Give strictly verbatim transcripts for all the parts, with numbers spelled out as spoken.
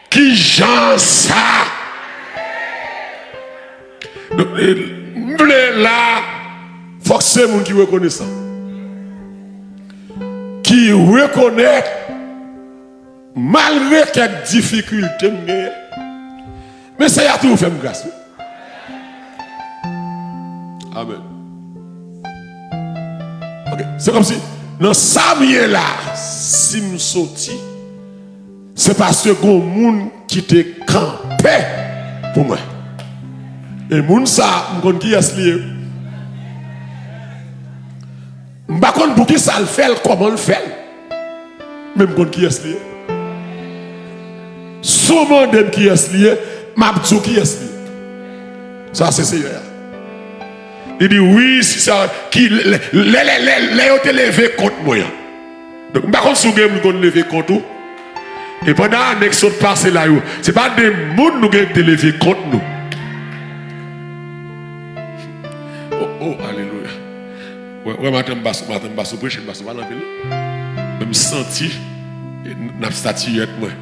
Kijan sa? Donk, e, m vle la, fòk se moun ki rekonesan, ki rekonèt, malgre kèk difikilte m genyen, men Seyè a toujou fè m gras, wi. Amèn. Ok, se kòmsi, nan sa m ye la, si m soti, se paske gon moun ki te kanpe pou mwen. E moun sa, m konn kiyès li ye. M pa konn poukisa l fè l, kòman l fè l. Men m konn kiyès li ye. Si w mande m kiyès li ye, m ap di w kiyès li ye. Sa se Seyè a. Li di, wi, si sa, ki, lè, lè, lè, lè, lè yo te leve kont mwen an. Donk, m pa konn si w gen moun konn leve kont ou. E pandan ane k sot pase la yo, se pa de moun nou gen te leve kont nou. Oh, oh, alelouya. Wè, wè, maten m pa sou, maten m pa sou preche, m pa sou pale anpil, non. Men m santi, e, n-, n ap statiyèt mwen.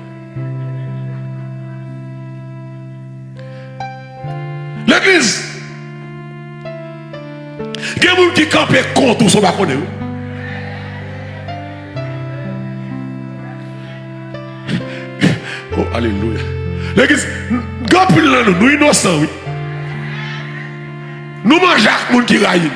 Legliz, gen moun ki kanpe kont ou san w pa konnen, wi. Oh, alelouya. Legliz, n-, gen anpil nan nou, nou inosan, wi. Nou manje ak moun ki rayi n.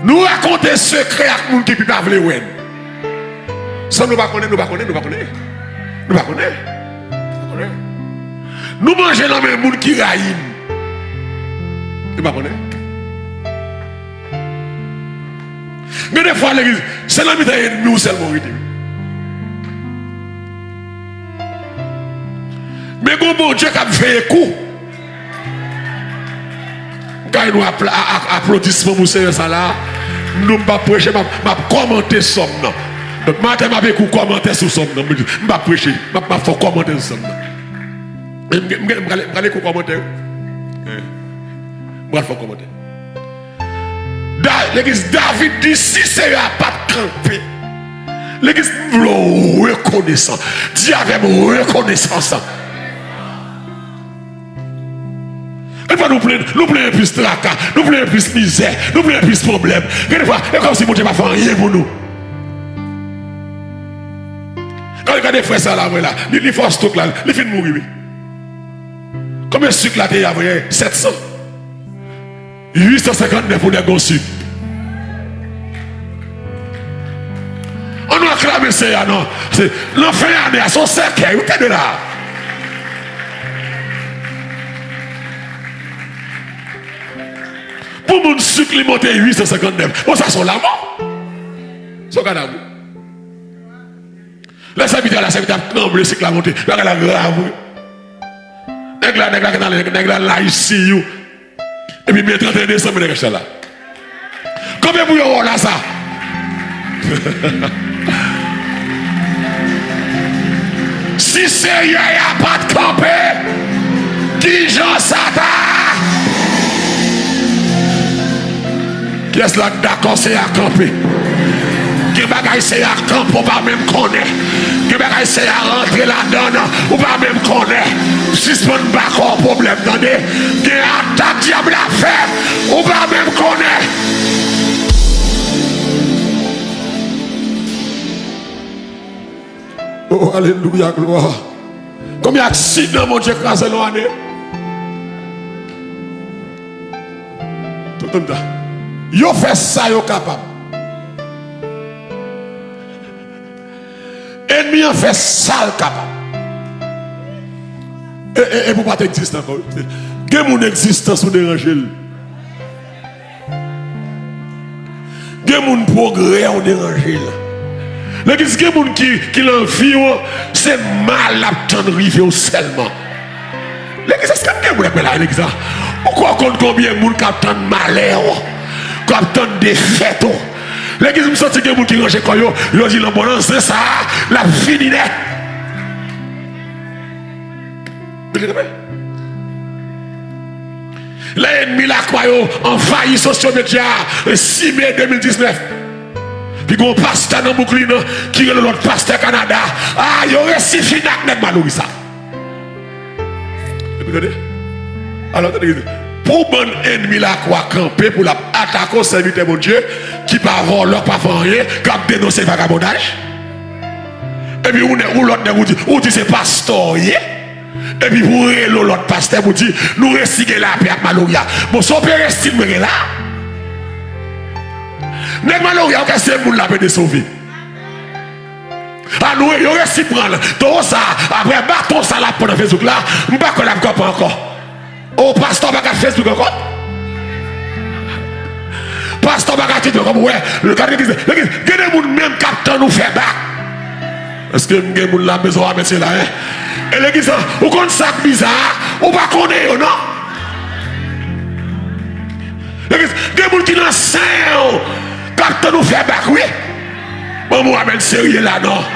Nou rakonte sekrè ak moun ki pi pa vle wè n. San nou pa konnen, nou pa konnen, nou pa konnen. Nou pa konnen. Nou pa konnen. Nou manje nan men moun ki rayi n. Nou pa konnen. Gen de fwa legliz, se nan mitan ènmi w sèlman w rete. Men gon Bondye k ap veye kou. M kay nou apl-, a, a, aplodisman pou Seyè sa la. Nou m p ap preche, m ap, m ap kòmante sòm nan. Donk, maten m ap ekri w kòmantè sou sòm nan. M p ap preche, m ap, m ap fè w kòmantè sou sòm nan. M, m, m, m prale, m prale ekri w kòmantè, wi. Eh. M pral fè w kòmantè. Da-, legliz, David di, si Seyè a pa t kanpe, legliz, m vle w rekonesan. Di avè m, rekonesans. Gen de fwa nou plenn, nou plenn plis traka, nou plenn plis mizè, nou plenn plis pwoblèm. Gen de fwa, e kòmsi Bondye pa fè anyen pou nou. Gade, gade frè sa la, mwen la, li, li fè yon stroke la, li fin mouri, wi. Konbyen sik la te ye avè? Sèt san. Uit san senkant nèf pou nèg gon sik. Ann nou aklame Seyè a, non. Se, nan fen ane a, se yon sèkèy, ou tande la. Pou moun sik li monte uit san senkant nèf. Bon, sa se yon lanmò. Se yon kadav. Lè sèvitè la, sèvitè ap tranble, sik la monte. Bagay la grav, wi. Nèg la, nèg la, nèg la, nèg la, la I C U. Epi men trannteyen desanm, nèg la la. Kanpe pou yo wè w la sa. Si Seyè a pa t kanpe, kijan sa ta? Kiyès la k dakò Seyè a kanpe? Gen bagay Seyè a kanpe, ou pa menm konnen. Gen bagay Seyè a rantre ladan l, ou pa menm konnen. Sispann ba kò w pwoblèm, tande. Gen atak dyab la fè, ou pa menm konnen. Oh, alelouya, glwa. Konbyen aksidan Bondye kraze nan yon ane? Tout moun ta. Yo fè sa yo kapab. Ènmi an fè sa l kapab. E, e, e pou pa t egziste ankò. Gen moun egzistans ou deranje l. Gen moun pwogrè w deranje l. Legliz, gen moun ki, ki nan vi w, se mal l ap tann rive w sèlman. Legliz, èske m gen moun ak mwen la, legliz la? Ou kwè w konn konbyen moun k ap tann malè w, k ap tann defèt ou? Legliz, m santi gen moun ki ranje kò yo, yo di, nan bon, nan zen sa a, l ap fini nèt. Mete kanpe. Lè ènmi lakwa yo anvayi sosyo medya, e sis me de mil diznèf. Pi gen yon pastè nan Brooklyn ki rele lòt pastè Kanada. A, yo resi fini ak nèg malory sa. Epi tande. Alò, tande, pou bann ènmi lakwa kanpe pou l ap atake w, sèvitè Bondye, ki pa vòlò, k pa fè anyen, k ap denonse vagabondaj. Epi ou nèg, ou lòt nèg, ou di, ou di se pastè w ye. Epi pou rele yon lòt pastè pou di, nou resi gen lapè ak malory a. Bon, se yon perestil mwen gen la. Nèg malory a, ou kwè se moun l ap ede sove. A nou, yo resi pran l. Towo sa, apre baton sa l ap pran nan Facebook la, m pa kwè l ap kanpe ankò. O, pastè pa ka Facebook ankò. Pastè pa ka Twitter ankò, pou wè, gade legliz, legliz, gen de moun menm k ap tann ou fè bak. Èske m gen moun la, m bezwen amèn se la, en? E legliz la, ou konn sa k biza a? Ou pa konnen yo, non? Legliz, gen moun ki nan sen yo, k ap tann ou fè bak, wi. Bon, mwen amèn serye la, non.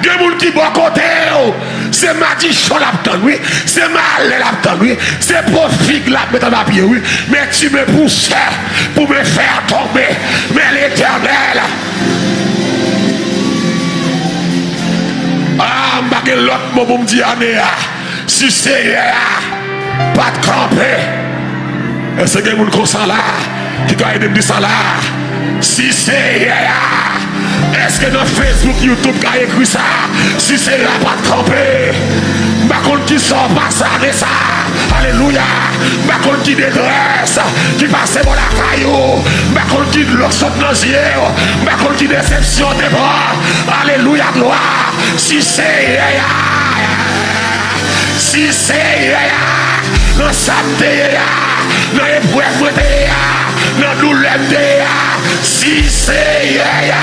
Gen moun ki bò kote yo, se madichon l ap tann, wi. Se malè l ap tann, wi. Se po fig l ap met anba pye, wi. Mais tu me poussais pour me faire tomber. Mais l'Éternel. Ah, m pa gen lòt mo pou m di ane a. Si Seyè a pa t kanpe, èske gen moun konsa la ki ka ede m di sa la? Si Seyè a, èske nan Facebook, YouTube ka ekri sa? Si Seyè a pa t kanpe, m pa konn ki sa w pase ane sa. Alelouya. M pa konn ki detrès ki pase bò lakay ou. M pa konn ki dlo k sot nan zye w. M pa konn ki desepsyon w te pran. Alelouya, glwa. Si Seyè a, si Seyè a, nan sa m te ye a, nan eprèv mwen te ye a, nan doulè m te ye a, si Seyè a.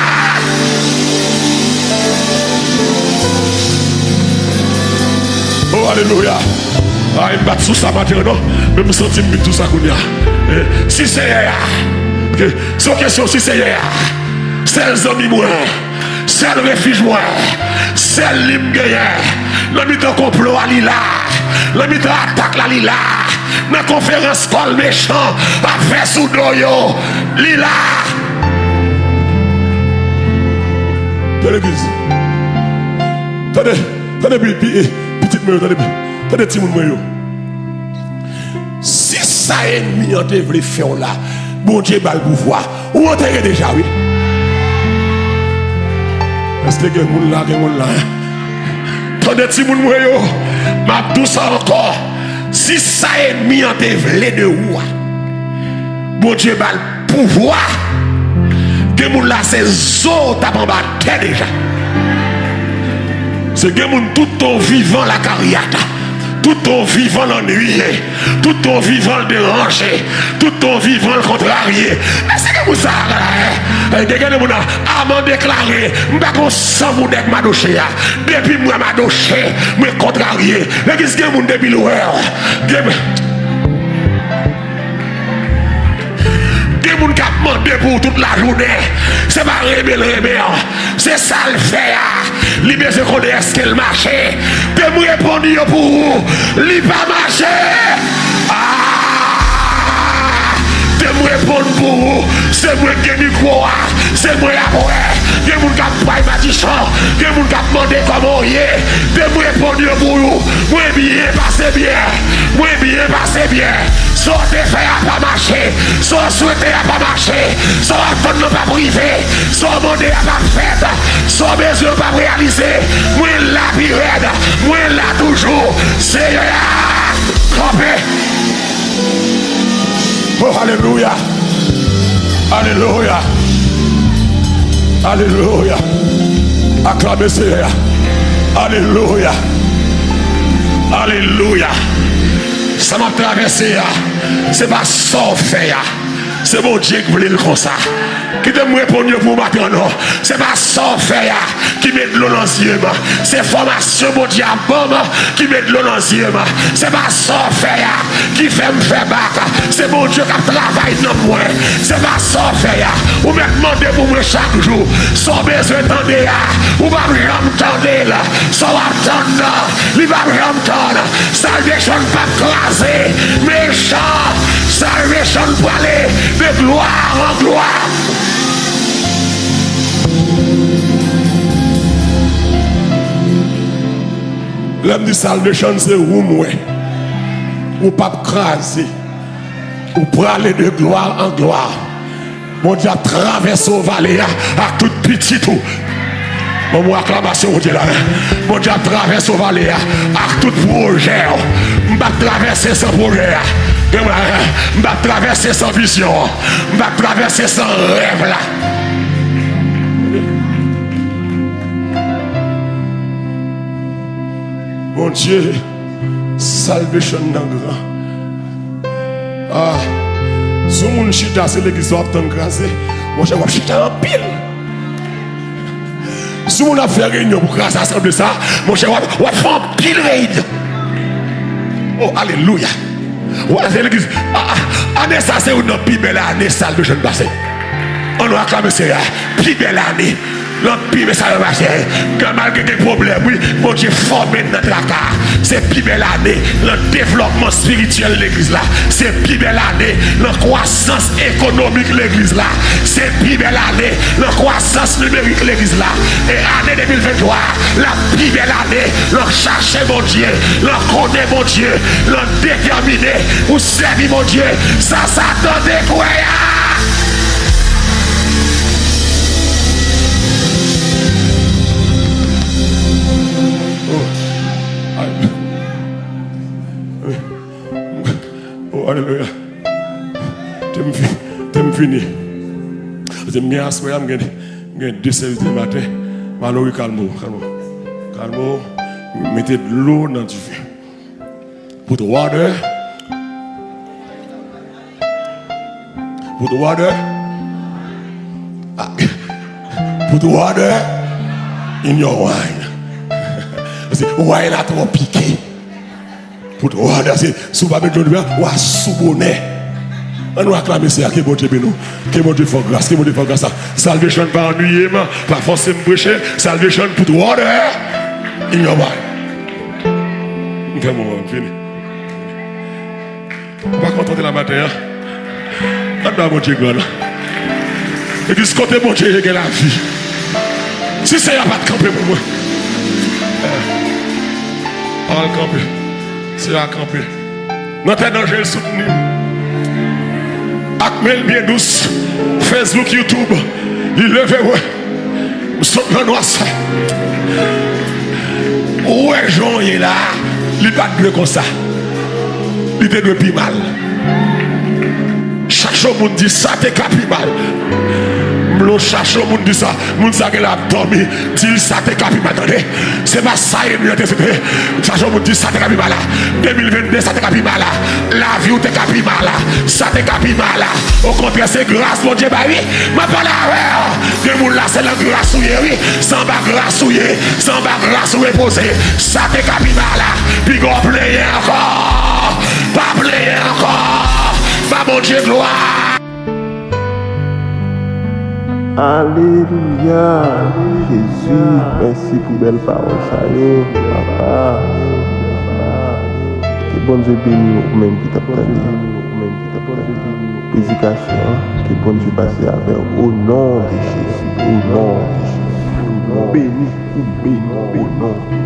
Oh, alelouya. Ay, m pa t sou sa maten an, non. Men m santi m vin sou sa kounye a. Eh, si Seyè a. Ok. Se yon kesyon, si Seyè a. Sèl zanmi mwen. Sèl refij mwen, sèl li m genyen. Nan mitan konplo a, li la. Nan mitan atak la, li la. Nan konferans kòl mechan ap fè sou do yo, li la. Tande legliz. Tande, tande pi, pi, eh, pitit mwen yo, tande pi. Tande timoun mwen yo. Si sa ènmi an te vle fè w la, Bondye ba l pouvwa. Ou antere deja, wi. Èske gen moun la, gen moun la, en? Tande timoun mwen yo, m ap di w sa ankò. Si sa ènmi an te vle de ou a, Bondye ba l pouvwa. Gen moun la, se zo t ap anba tè deja. Se gen moun tout tan w vivan l ak aryat. Tout tan w vivan l annuiye. Tout tan w vivan l deranje. Tout tan w vivan l kontrarye. Èske gen moun sa a la, en? Gen, gen moun la, Aman deklare, m pa gon sanm ou nèg madoche a. Depi m wè madoche, mwen kontrarye. Legliz, gen moun depi l wè w. Gen, gen moun k ap mande pou w tout lajounen. Se pa renmen l renmen an. Se sa l fè a. Li bezwen konnen èske l mache. Te m reponn yo pou ou. Li pa mache. Ah! Te m reponn pou ou. Se mwen k gen mikwo a. Se mwen y ap wè. Gen moun k ap bay madichon. Gen moun k ap mande kòman w ye. Te m reponn yo pou ou. Mwen byen, pase byen. Mwen byen, pase byen. Sa w te fè a pa mache. Sa w swete a pa mache. Sa w ap tann nan p ap rive. Sa w mande a p ap fèt. Sa w bezwen yo p ap reyalize. Mwen la pi rèd. Mwen la toujou. Seyè a kanpe. Oh, alelouya. Alelouya. Alelouya. Aklame Seyè a. Alelouya. Alelouya. Sa m ap travèse a, se pa sa w fè a. Se Bondye k vle l konsa. Kite m reponn yo pou w maten an, non. Se pa sa w fè a ki met dlo nan zye m. Se fòmasyon Bondye ap ban m ki met dlo nan zye m. Se pa sa w fè a ki fè m fè bak. Se Bondye k ap travay nan mwen. Se pa sa w fè a. Ou mèt mande pou mwen chak jou. Sa w bezwen tande a, ou p ap janm tande l. Sa w ap tann nan, li p ap janm tann. Salvation p ap kraze mechan. Salvation prale de glwa an glwa. Lè m di salvation, se ou m wè. Ou p ap kraze. Ou prale de glwa an glwa. Bondye ap travèse w vale a ak tout pitit ou. Ban m yon aklamasyon Bondye la. Bondye ap travèse w vale a ak tout pwojè w. M p ap travèse san pwojè a. M p ap travèse san vizyon an. M p ap travèse san rèv la. Bondye, salvation nan gran. Ah, si yon moun chita, se legliz la w ap tann kraze. Monchè, w ap chita anpil. Si yon moun ap fè reyinyon pou kraze asanble sa, monchè, w ap, w ap fè anpil reyinyon. Oh, alelouya. W ap, se legliz. Ah, ah, ane sa, se youn nan pi bèl ane salvation pase. Ann nou aklame Seyè a. Pi bèl ane. Nan pi bèl sa yo pase. Gen malgre gen pwoblèm, wi, Bondye fòme n nan traka. Se pi bèl ane nan devlòpman espirityèl legliz la. Se pi bèl ane nan kwasans ekonomik legliz la. Se pi bèl ane nan kwasans nimerik legliz la. E ane de mil venntwa a, l ap pi bèl ane nan chache Bondye, nan konnen Bondye, nan detèmine pou sèvi Bondye. Sa Satan te kwè a. Oh, ay. Oh, alelouya. Te m fi-, te m fini. Paske m gen aswè a, m gen, m gen de sèvis de maten. Malori, kalme w, kalme w. Kalme w. Mete dlo nan dife. Put water. Put water. Ah. Put water in your wine. Paske wine la twò pike. Put water, se, si w pa met dlo nan dife a, w a sou bonè. Ann nou aklame Seyè a, ke Bondye beni w. Ke Bondye fè w gras, ke Bondye fè w gras la. Salvation pa annuiye m, pa fòse m preche. Salvation put water in your wine. M fè moman, m fini. Ou pa kontante la maten an? Ann ba Bondye glwa, non. Epi kote Bondye ye gen lavi. Si Seyè a pa t kanpe pou mwen. Eh. Al kanpe. Seyè a kanpe. Nan tè danje, l soutni m. Ak men l byen dous. Facebook, YouTube, li leve mwen. M sot nan nwasè. Ou wè jan w ye la a, li pa t dwe konsa. Li te dwe pi mal. Chache yon moun di sa te ka pi mal. M lo chache yon moun di sa. Moun sa gen la ap dòmi. Di l sa te ka pi mal, tande. Se pa sa enmi an te swete. Chache yon moun di sa te ka pi mal la. De mil vennde, sa te ka pi mal la. Lavi w te ka pi mal la. Sa te ka pi mal la. Okontrè, se gras Bondye bay, wi. M ap pale avè w. Gen moun la, se nan gras ou ye, wi. Se anba gras ou ye. Se anba gras ou repoze. Sa te ka pi mal la. Piga w plenyen ankò. Pa plenyen ankò. Ba Bondye glwa. Alelouya! Jezi, mèsi pou bèl pawòl sa yo, papa. Ke Bondye beni w, ou menm ki t ap tande predikasyon an. Ke Bondye pase avè w, o non de Jezi, o non de Jezi. Ou beni, ou beni, o non de